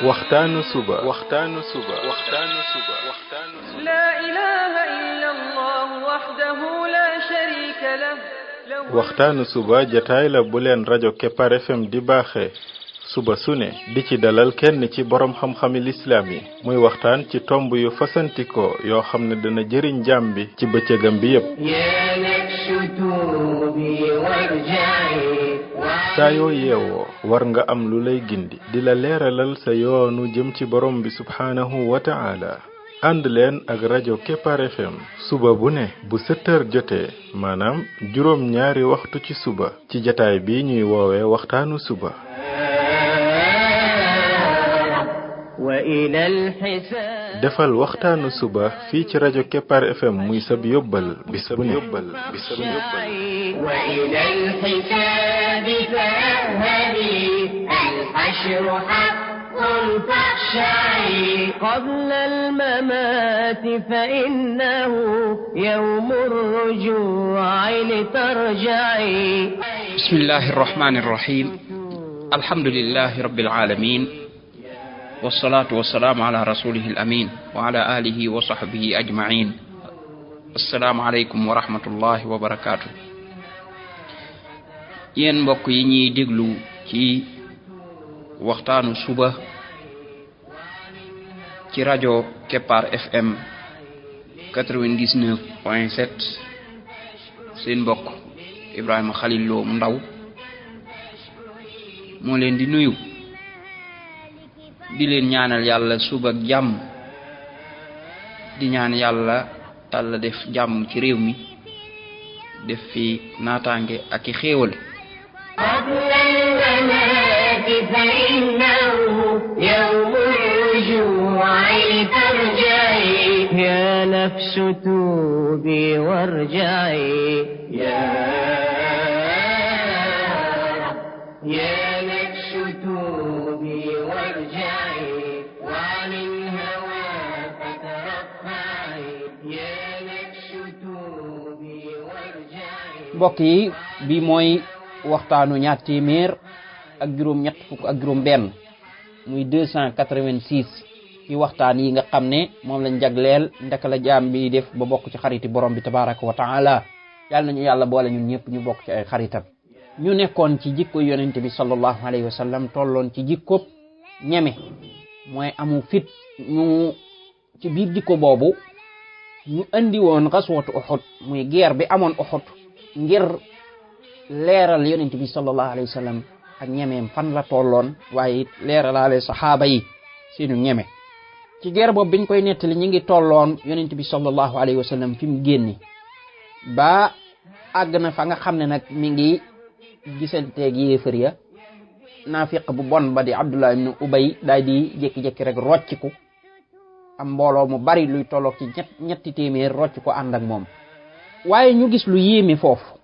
waxtaanu suba لا إله إلا الله وحده لا شريك له waxtaanu suba jataay la bu leen rajo Kepar FM di baaxee suba su ne di ci dalal kenn ci borom xam-xami lislaam yi muy waxtaan ci tomb yu fasantikoo yoo xam ne dana jëriñ jaam bi ci bëccëgam bi yépp saa yoo yeewoo war nga am lu lay gindi di la leeralal sa yoonu jëm ci borom bi subhaanahu wa ta'ala ànd leen ak rajo Kepar FM suba bu ne bu 7h jotee maanaam juróom ñaari waxtu ci suba ci jataay bi ñuy woowee waxtaanu suba defal waxtaanu suba fii ci rajo Kepar FM muy sab yóbbal bis bu ne قبل الممات فإنه يوم الرجوع لترجعي بسم الله الرحمن الرحيم الحمد لله رب العالمين والصلاة والسلام على رسوله الأمين وعلى آله وصحبه أجمعين السلام عليكم ورحمة الله وبركاته yéen mbokk yi ñuy déglu ci waxtaanu suba ci rajo Kepar FM 99.7 seen mbokk Ibrahim Khalil mu ndaw moo leen di nuyu di leen ñaanal yàlla suba ak jàmm di ñaan yàlla Yàlla def jàmm ci réew mi def fi naataange ak i xéewal فإنه يوم الرجوع لترجعي يا نفس توبي وارجعي يا نفس توبي وارجعي وعن الهوى فترفعي يا نفس توبي وارجعي mbokk yi bi mooy waxtaanu ñaar téeméer ak juróom ñett fukk ak juróom benn muy 286 ci waxtaan yi nga xam ne moom lañ jagleel ndaka la jaam bi def ba bokk ci xariti borom bi tabaraka wa taala yàlla nañu yàlla boole ñun ñëpp ñu bokk ci ay xaritam ñu nekkoon ci jikko yonente bi sallallahu alayhi wa sallam tolloon ci jikko ñeme mooy amu fit ñu ci biir jikko boobu ñu andi woon xaswatu Uhud muy guerre bi amoon Uhud ngir leeral yonente bi sallallahu alayhi wa sallam ak ñemeem fan la tolloon waaye it leeralaale saxaaba yi seenu ñeme ci guerre boobu biñ koy nettali ñi ngi tolloon yonent bi sallallahu alayhi wa sallam fi mu génni ba àgg na fa nga xam ne nag mi ngi gisanteeg yéefar ya naafiq bu bon ba di Abdullah ibn Ubay daal di jékki-jékki rek rocciku am mbooloo mu bari luy tolloog ci ñetti téeméer rocc ko ànd ak moom waaye ñu gis lu yéeme foofu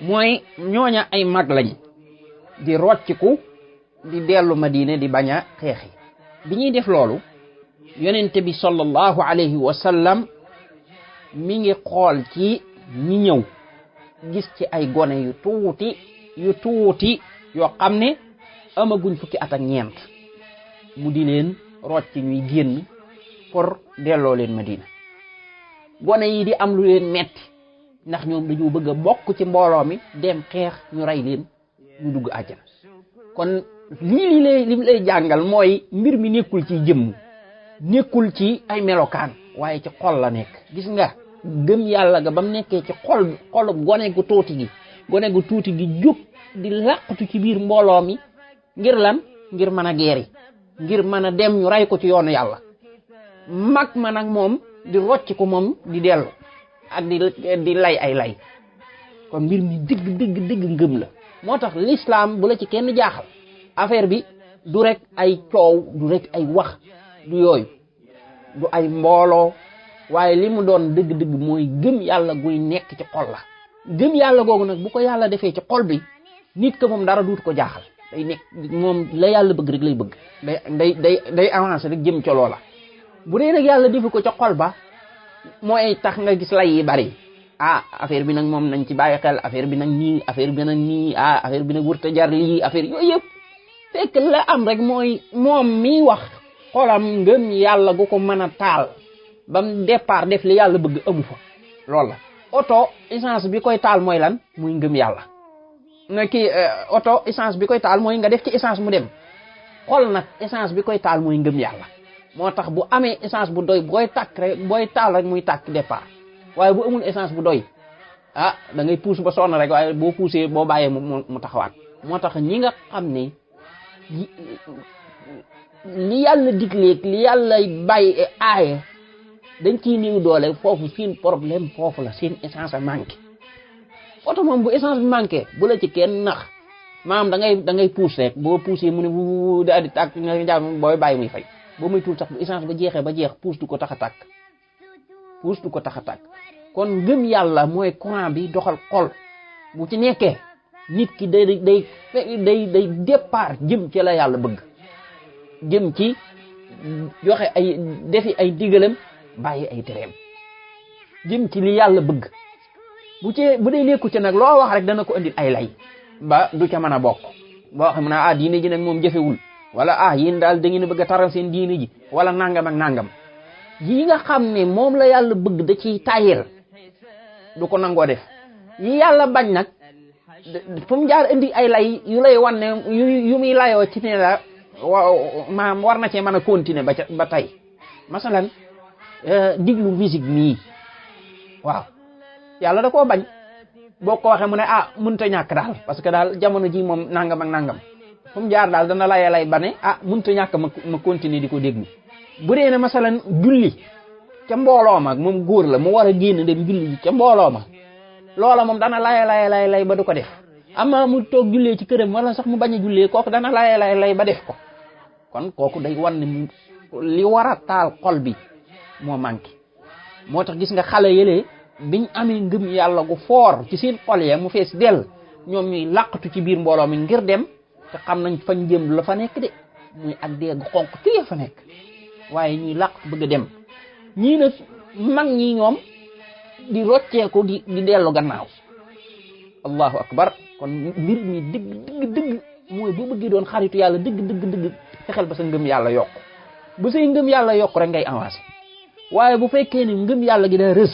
mooy ñooña ay mag lañ di rocciku di dellu Madina di bañ a xeexi bi ñuy def loolu yonente bi sallallahu alayhi wa sallam mi ngi xool ci ñi ñëw gis ci ay gone yu tuuti yoo xam ne amaguñ fukki at ak ñeent mu di leen rocc ñuy génn pour delloo leen Madina gone yi di am lu leen metti ndax ñoom dañoo bëgg a bokk ci mbooloo mi dem xeex ñu rey leen ñu dugg àjjana kon li lay jàngal mooy mbir mi nekkul ci jëmm nekkul ci ay melokaan waaye ci xol la nekk gis nga gëm yàlla ga bam nekkee ci xolu gone gu tuuti gi jóg di làqatu ci biir mbooloo mi ngir lan ngir mën a geeri ngir mën a dem ñu rey ko ci yoonu yàlla mag ma nag moom di rocc ko moom di dellu ak di lay ay lay kon mbir mi dëgg ngëm la moo tax l'islam bu la ci kenn jaaxal affaire bi du rek ay coow du rek ay wax du yooyu du ay mbooloo waaye li mu doon dëgg mooy gëm yàlla guy nekk ci xol la gëm yàlla googu nag bu ko yàlla defee ci xol bi nit ka moom dara duut ko jaaxal day nekk moom la yàlla bëgg rek lay bëgg day avancer rek jëm ca loola bu dee nag yàlla defu ko ca xol ba mooy tax nga gis lay yi bari affaire bi nag moom nañ ci bàyyi xel affaire bi nag nii affaire bi nag nii affaire bi nag wërta jar lii affaire yooyu yëpp fekk la am rek mooy moom mi wax xolam ngëm yàlla gu ko mën a taal bam départ def li yàlla bëgg amu fa loolu la oto essence bi koy taal mooy lan muy ngëm yàlla na kii oto essence bi koy taal mooy nga def ci essence mu dem xol nag essence bi koy taal mooy ngëm yàlla moo tax bu amee essence bu doy booy tàkk rek booy taal rek muy tàkk départ waaye bu amul essence bu doy ah da ngay pousse ba sonn rek waaye boo poussé boo bàyyee mu taxawaat moo tax ñi nga xam ne li yàlla digleeg li yàlla bàyyi aaye dañ ciy néew doole foofu seen problème foofu la seen essence a manqué oto moom bu essence bi manqué bu la ci kenn nax maam da ngay pousse rek boo poussé mu ne bu daal di tàkk nga jàmm booy bàyyi muy fay boo muy tuul sax bu essence ba jeexee ba jeex pousse du ko tax a tàkk pousse du ko tax a tàkk kon ngëm yàlla mooy courant bi doxal xol bu ci nekkee nit ki day départ jëm ci la yàlla bëgg jëm ci joxe ay defi ay digalam bàyyi ay tereem jëm ci li yàlla bëgg bu dee nekku ci nag loo wax rek dana ko andil ay lay ba du ca mën a bokk boo xam ne diine ji nag moom jëfewul wala yéen daal da ngeen bëgg a taral seen diine ji wala nangam ak nangam yi nga xam ne moom la yàlla bëgg da ciy tayel du ko nangoo def yi yàlla bañ nag fu mu jaar indi ay lay yu lay wan ne yu muy layoo ci ne la maam war na cee mën a continuer ba tey masalan diglu musique nii waaw yàlla da koo bañ boo ko waxee mu ne mënut a ñàkk daal parce que daal jamono ji moom nangam ak nangam fu mu jaar daal dana lay ba ne mënut a ñàkk ma continuer di ko déglu bu dee ne masalan julli ca mbooloo ma moom góor la mu war a génn dem julli ca mbooloo ma loola moom dana lay ba du ko def ama mu toog jullee ci këram wala sax mu bañ a jullee kooku dana lay ba def ko kon kooku day wan ne li war a taal xol bi moo manqué moo tax gis nga xale yëlee biñ amee ngëm yàlla gu foor ci seen xol ya mu fees dell ñoom ñuy làqatu ci biir mbooloo mi ngir dem te xam nañ fañ jëm la fa nekk de muy ak dee gu xonq ci fa nekk waaye ñuy làqatu bëgg a dem ñii nag mag ñi ñoom di rocceeku di dellu gannaaw allahu akbar kon mbir mi dëgg mooy boo bëggee doon xaritu yàlla dëgg fexeel ba sa ngëm yàlla yokk bu say ngëm yàlla yokk rek ngay avancé waaye bu fekkee ne ngëm yàlla gi daa rës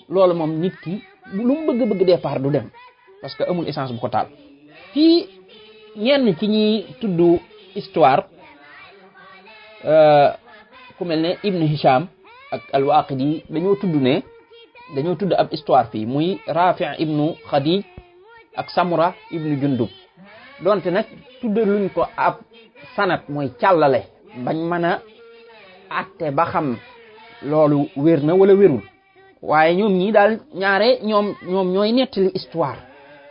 loolu moom nit ki lu mu bëgg départ du dem parce que amul essence bu ko taal fii ñenn ci ñi tudd histoire ku mel ne Ibn Hisham ak al-Waqidi dañoo tudd ab histoire fii muy Rafi' ibnu Khadij ak Samura ibnu Jundub donte nag tuddaluñ ko ab sanat mooy càllale bañ mën a atte ba xam loolu wér na wala wérul waaye ñoom ñii daal ñaare ñoom ñooy nettali histoire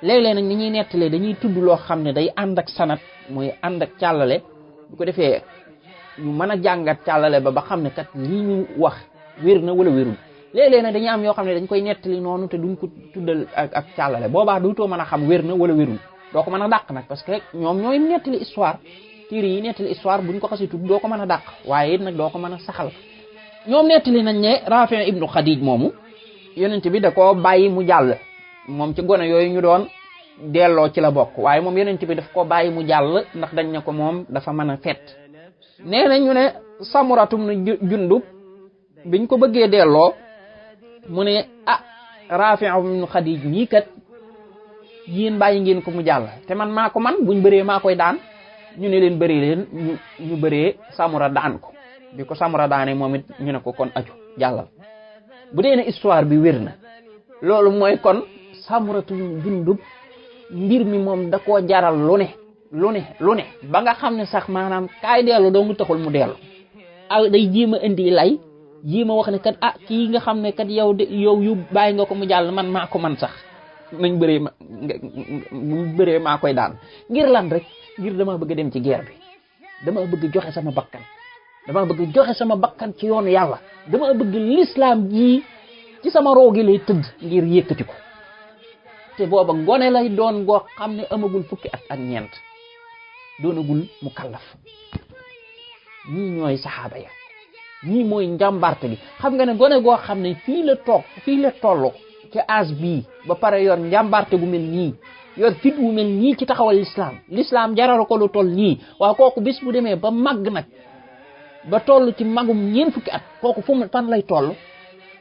léeg-léeg nag ni ñuy nettalee dañuy tudd loo xam ne day ànd ak sanat mooy ànd ak càllale bu ko defee ñu mën a jàngat càllale ba xam ne kat lii ñu wax wér na wala wérul léeg-léeg nag dañuy am yoo xam ne dañ koy nettali noonu te duñ ko tuddal ak càllale boobaa duutoo mën a xam wér na wala wérul doo ko mën a dàq nag parce que ñoom ñooy nettali histoire téere yi nettali histoire buñ ko xasi tudd doo ko mën a dàq waaye it nag doo ko mën a saxal ñoom nettali nañ ne Rafi' ibnu Khadij moomu yonent bi da koo bàyyi mu jàll moom ci gone yooyu ñu doon delloo ci la bokk waaye moom yonent bi daf koo bàyyi mu jàll ndax dañ ne ko moom dafa mën a fet nee na ñu ne Samuratum na Jundub biñ ko bëggee delloo mu ne Rafi' ibnu Khadij mii kat yéen bàyyi ngeen ko mu jàll te man maa ko man buñ bëree maa koy daan ñu ne leen bëri leen ñu bëree Samura daan ko bi ko Samura daane moom it ñu ne ko kon aju jàllal bu dee ne histoire bi wér na loolu mooy kon Samuratu Jundub mbir mi moom da koo jaral lu ne ba nga xam ne sax maanaam kaay dellu doo ngu taxul mu dellu day jéem a indi lay jéem a wax ne kat kii nga xam ne kat yow yu bàyyi nga ko mu jàll man maa ko man sax nañ bëree maa koy daan ngir lan rek ngir dama bëgg dem ci guerre bi dama bëgg joxe sama bakkan ci yoonu yàlla dama bëgg l'islam ji ci sama roogi lay tëdd ngir yëkkati ko te booba gone lay doon goo xam ne amagul fukki at ak ñeent doonagul mu kallaf ñii ñooy saxaaba ya ñii mooy njàmbarte gi xam nga ne gone goo xam ne fii la tollu ci âge bii ba pare yor njàmbarte gu mel nii yor fit wu mel nii ci taxawal l'islam jaral ko lu toll nii waaw kooku bis bu demee ba màgg nag ba toll ci magum ñeent fukki at kooku fu mu fan lay toll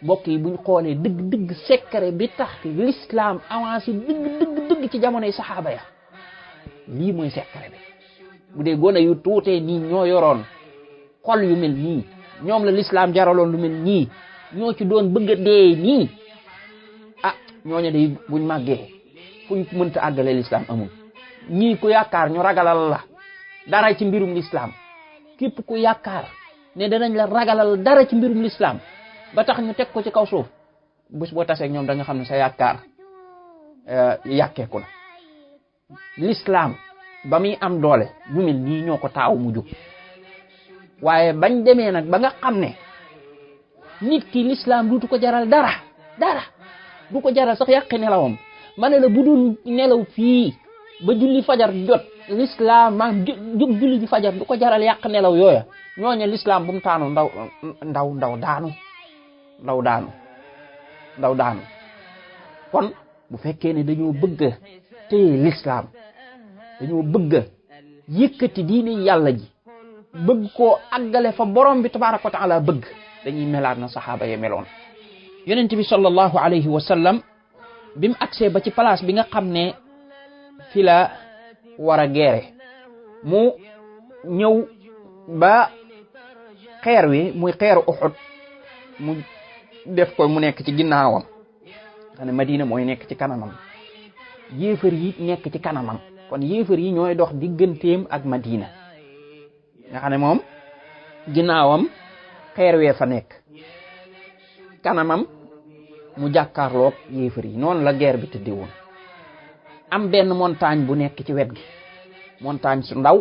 mbokk yi buñ xoolee dëgg secret bi tax l'islam avancé dëgg ci jamonoy saxaaba ya lii mooy secret bi. bu dee gone yu tuutee nii ñoo yoroon xol yu mel nii ñoom la l'islam jaraloon lu mel nii ñoo ci doon bëgg a dee nii ñooñu day buñ màggee fuñ mënta àggale l'islam amul. ñii ku yaakaar ñu ragalal la dara ci mbirum l'islam képp ku yaakaar ne danañ la ragalal dara ci mbirum l'islam ba tax ñu teg ko ci kaw suuf bés boo tasee ak ñoom da nga xam ne sa yaakaar yàkkeeku na. l'islam ba muy am doole ñu mel nii ñoo ko taaw mu jóg waaye bañ demee nag ba nga xam ne nit ki l'islam duutu ko jaral dara du ko jaral sax yàqi nelawam ma ne la bu dul nelaw fii ba julli fajar jot l'islam ma jóg julli ji fajar du ko jaral yàq nelaw yooya ñooñu l'islam bu mu taanu ndaw daanu kon bu fekkee ne dañoo bëgg téye l'islam dañoo bëgg yëkkati diine yàlla ji bëgg koo àggale fa borom bi tabaraka wa taala bëgg dañuy melaat na saxaaba ya meloon. yonent bi sallallahu alayhi wa sallam bi mu agsee ba ci place bi nga xam ne fi la war a geere mu ñëw ba xeer wi muy xeeru Uhud mu def ko mu nekk ci ginnaawam xam ne Madina mooy nekk ci kanamam yéefar yi nekk ci kanamam kon yéefar yi ñooy dox digganteem ak Madina nga xam ne moom ginnaawam xeer wee fa nekk kanamam mu jàkkaarloog yéefar yi noonu la guerre bi tëddee woon. am benn montagne bu nekk ci wet gi montagne su ndaw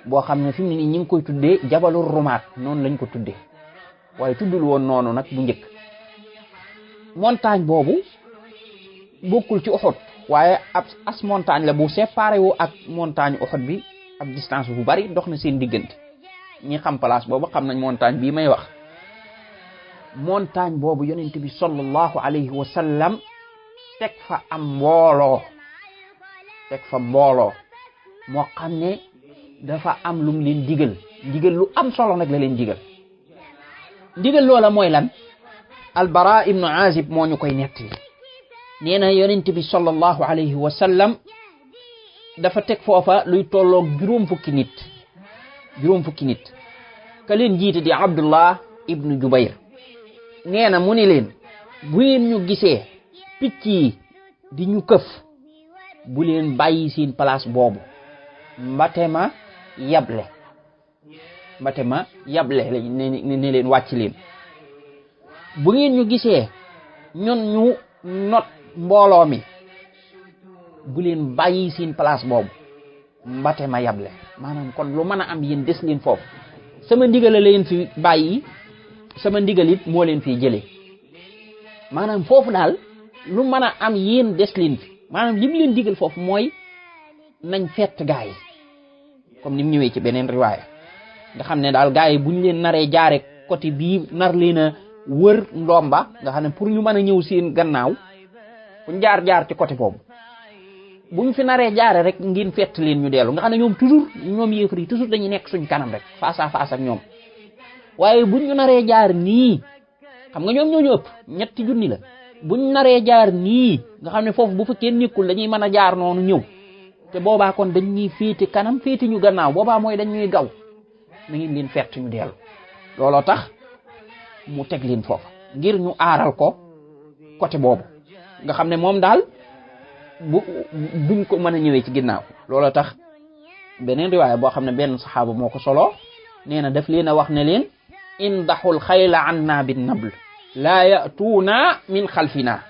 boo xam ne fi mu ne nii ñi ngi koy tuddee jabalul rumaat noonu lañ ko tuddee waaye tuddul woon noonu nag bu njëkk. montagne boobu bokkul ci Uhud waaye as montagne la bu séparé wu ak montagne Uhud bi ab distance bu bari dox na seen diggante. ñi xam place boobu xam nañ montagne bii may wax. montagne boobu yonent bi sallallahu alayhi wa sallam teg fa mbooloo moo xam ne dafa am lum leen digal lu am solo nag la leen digal loola mooy lan. Al-Bara ibnu Azib moo ñu koy nettali nee na yonent bi sallallahu alayhi wa sallam dafa teg foofa luy tolloog juróom fukki nit ka leen jiite di Abdullah ibnu Jubayr nee na mu ni leen bu ngeen ñu gisee picc yi di ñu këf bu leen bàyyi seen place boobu mbate ma yable ne leen wàcc leen. bu ngeen ñu gisee ñun ñu not mbooloo mi bu leen bàyyi seen place boobu mbate ma yable maanaam kon lu mën a am yéen des leen foofu sama ndigal la leen fi bàyyi sama ndigal it moo leen fi jëlee maanaam foofu daal lu mën a am yéen des leen fi maanaam li mu leen digal foofu mooy nañ fett gaa yi comme ni mu ñëwee ci beneen riwaaya nga xam ne daal gaa yi buñ leen naree jaare côté bii nar leen a wër ndomba nga xam ne pour ñu mën a ñëw seen gannaaw buñ jaar ci côté boobu buñ fi naree jaare rek ngeen fett leen ñu dellu nga xam ne ñoom yéefar yi toujours dañuy nekk suñ kanam rek face à face ak ñoom waaye buñ ñu naree jaar nii xam nga ñoom ñoo ñu ëpp 3 junni la buñ naree jaar nii nga xam ne foofu bu fa kenn nekkul dañuy mën a jaar noonu ñëw te boobaa kon dañuy féete kanam féete ñu gannaaw boobaa mooy dañuy gaw na ngeen leen fett ñu dellu looloo tax mu teg leen foofa ngir ñu aaral ko côté boobu nga xam ne moom daal duñ ko mën a ñëwee ci ginnaaw looloo tax beneen riwaaya boo xam ne benn saxaaba moo ko solo nee na daf leen a wax ne leen indaxul xayla anna bin nabl laa yatuuna min xalfina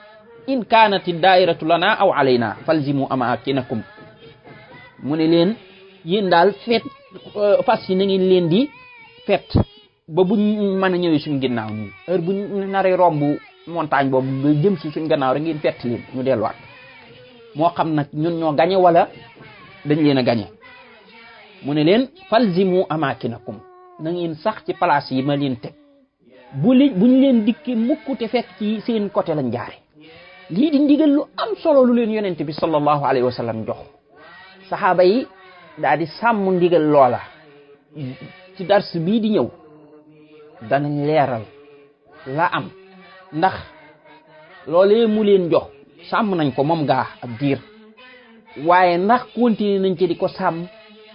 in kaanat daairatu lana aw alayna falzimu amaakinakum mu ne leen yéen daal fet fas yi na ngeen leen di fet ba buñ mën a ñëwee suñ ginnaaw nii heure buñ naree romb montagne boobu nga jëm si suñ gannaaw rek ngeen fett leen ñu delluwaat moo xam nag ñun ñoo gañe wala dañ leen a gañe mu ne leen falzimu amaakinakum na ngeen sax ci place yi ma leen teg buñ leen dikki mukk te fekk ci seen côté lañ jaare lii di ndigal lu am solo lu leen yonent bi sallallahu alayhi wa sallam jox saxaaba yi daal di sàmm ndigal loola ci dars bii di ñëw danañ leeral la am ndax loolee mu leen jox sàmm nañ ko moom gaa ab diir waaye ndax continuer nañ ci di ko sàmm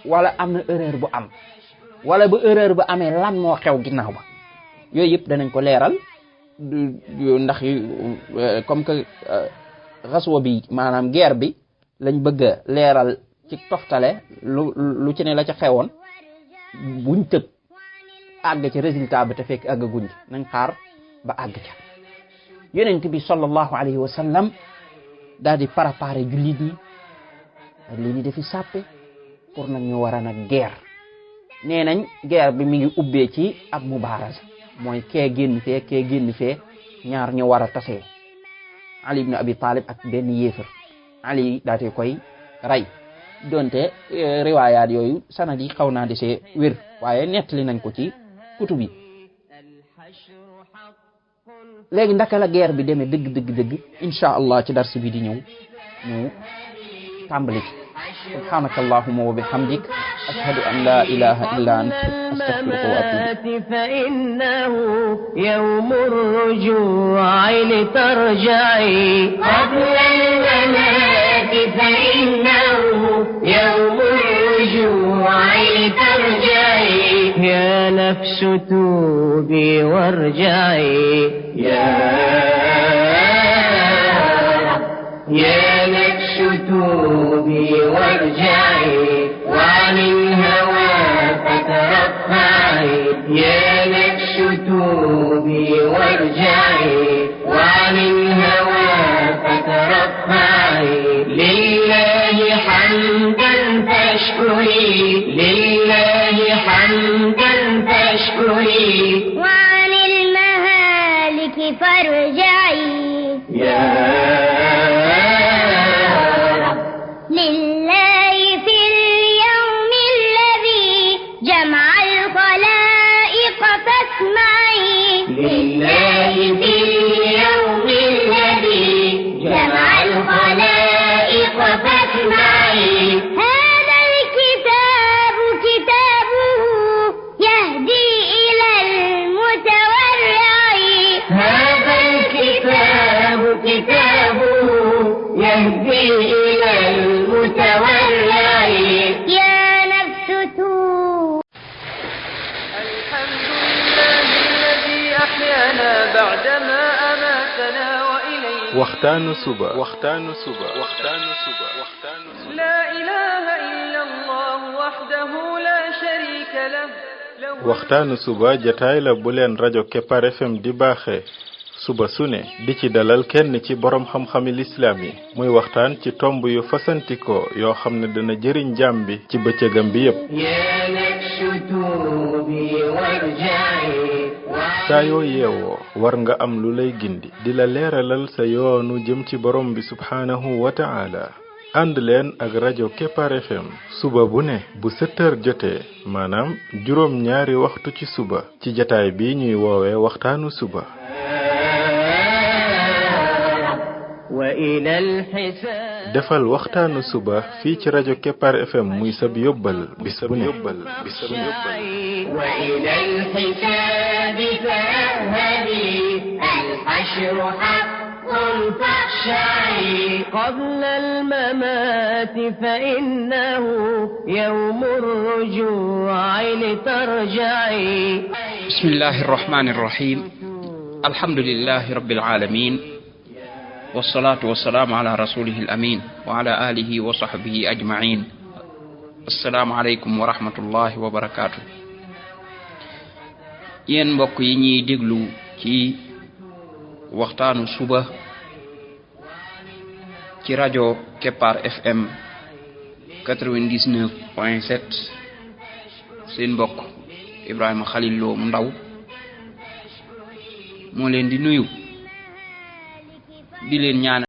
wala am na erreur bu am wala ba erreur ba amee lan moo xew ginnaaw ba yooyu yëpp danañ ko leeral ndax comme que xaswa bi maanaam guerre bi lañ bëgg a leeral ci toftale lu ci ne la ca xewoon buñ tëb àgg ci résultat bi te fekk àggaguñ nañ xaar ba àgg ca yonent bi sallallahu alayhi wa sallam daal di préparer jullit ñi li ñu defi sàppe pour nag ñu war a nag guerre nee nañ guerre bi mi ngi ubbee ci ab mubaaraza mooy kee génn fee ñaar ñu war a tasee Ali ibn Abi Talib ak benn yéefar Ali daate koy rey donte riwaayaat yooyu sanad yi xaw naa desee wér waaye nettali nañ ko ci kutub yi léegi ndaka la guerre bi demee dëgg insha allah ci dars bi di ñëw ñu tàmbali subhanaka allahumma wa bihamdik ashhadu an la ilaha illa anta astaghfiruka wa atubu fa innahu yawmur ruju'i litarja'i qabla al-mamati fa innahu yawmur ruju'i litarja'i ya nafsu tubi warja'i يا نفس توبي وارجعي وعن الهوى فترفعي يا نفس توبي وارجعي وعن الهوى فترفعي لله حمدا فاشكري لله حمدا فاشكري وعن المهالك فارجعي لله في اليوم الذي جمع الخلائق فاسمعي لله في اليوم الذي جمع الخلائق فاسمعي هذا الكتاب كتابه يهدي إلى المتورع هذا الكتاب كتابه يهدي إلى المتورع يا نفس توب الحمد لله الذي أحيانا بعدما أماتنا وإليه waxtaanu suba لا إله إلا الله وحده لا شريك له waxtaanu suba jataay la bu leen rajo Kepar FM di baaxee suba su ne di ci dalal kenn ci borom xam-xami lislaam yi muy waxtaan ci tomb yu fasantikoo yoo xam ne dana jëriñ jaam bi ci bëccëgam bi yépp saa yoo yeewoo war nga am lu lay gindi di la leeralal sa yoonu jëm ci borom bi subhaanahu wa ta'ala ànd leen ak rajo Kepar FM suba bu ne bu 7h jotee maanaam juróom ñaari waxtu ci suba ci jataay bi ñuy woowee waxtaanu suba defal waxtaanu suba fii ci rajo Kepar FM muy sab yóbbal bis bu ne وإلى الحساب فاذهبي الحشر حق فاخشعي قبل الممات فإنه يوم الرجوع لترجعي بسم الله الرحمن الرحيم الحمد لله رب العالمين والصلاة والسلام على رسوله الأمين وعلى آله وصحبه أجمعين السلام عليكم ورحمة الله وبركاته yéen mbokk yi ñuy déglu ci waxtaanu suba ci rajo Kepar FM 99.7 seen mbokk Ibrahim Khalil Lo mu ndaw moo leen di nuyu di leen ñaan